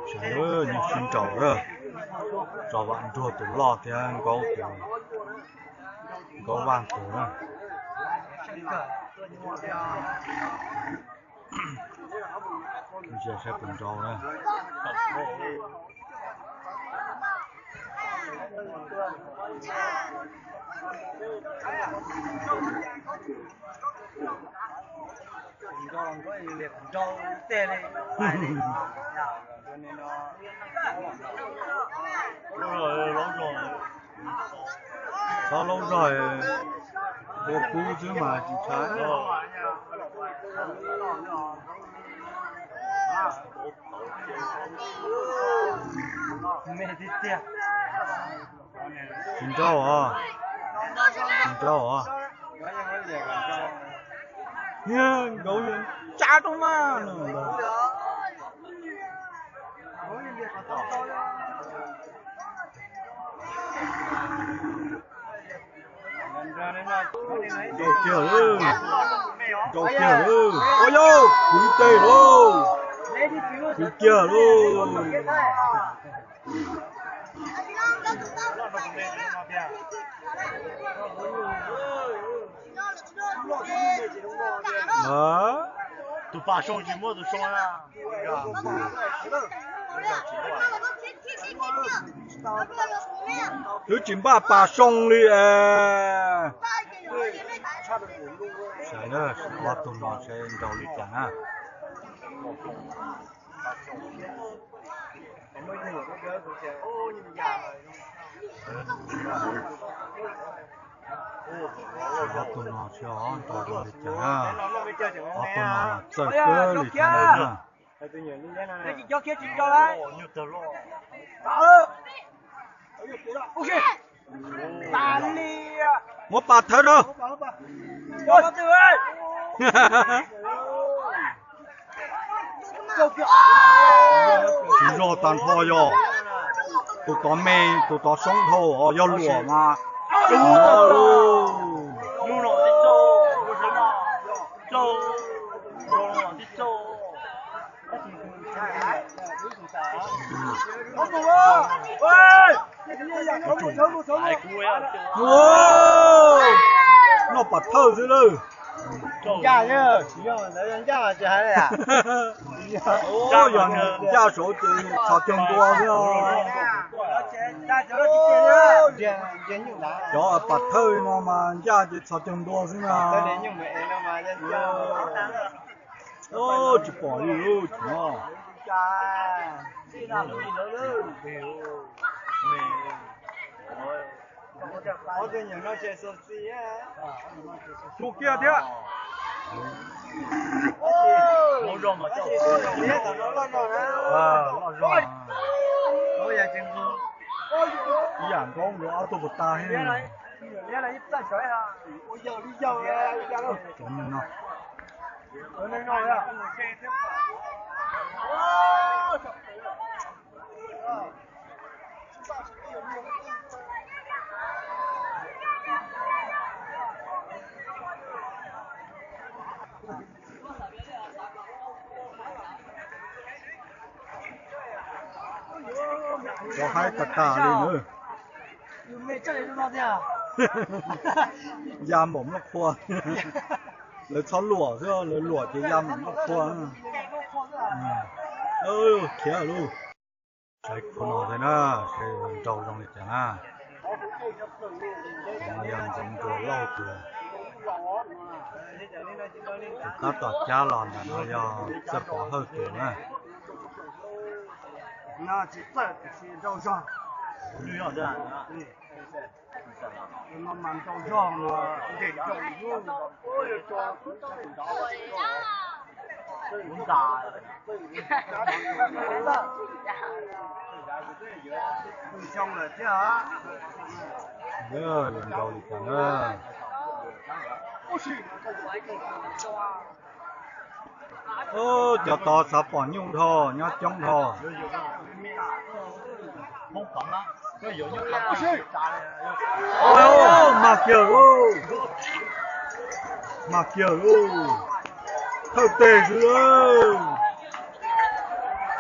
Sawv daws sib nraus lawm, Tso Vam Nruag tus loj thiab Nkaub tus, Nkaub Vaj tus na. Ntsia saib puas nraus na. Xov laub zog ua kub xwb mas tsis ntshai. Tsis nraus os, tsis nraus os. Niag nkaus tsa rau mas. Nraus kiag lawm, nraus kiag lawm. Ua yau, kwv teg lauj, kwv kiag lauj. Tus pas soo tsis muaj tus soo na. Twb tsis npaj pas soo li es. Saib na, ob tug no saib nraus li cas na. Ob tug no saib nraus li cas na. Ob tug no txawj kawg li thiab na. Muab pas thawb rau. Tsis zog tag nrho yog tus tod me, tus tod soob dhau os, yog luam mas. Noj pam thawj xwb lawm. Yog ncaj saud ces txhos caug ntua xwb. Cov pam thawj no mas ncaj ces txhos caug ntua xwb na. Tsis pom li lub tsis no. Txhos kiag thiab. Ib yam nkaub nkawd ob tug puas tag thiab. Cov haib tag tag li na. Ya npaum nplooj qhua. Lawv txhob luam xwb, lawv luam ces ya npaum nplooj qhua. Khiav lauj. Saib khub no thiab na, saib nraus zoo li cas na. Yog ntxoov nruas lauj tus, tus tab tom cab los ntawm no yog Txawj Pov Hawj tus na. Nraus li cas na. Cov tod xav pom nyuj dhau, nyob coob dhau. Mag kiag lauj, mag kiag lauj, thawj teg xwb lauj.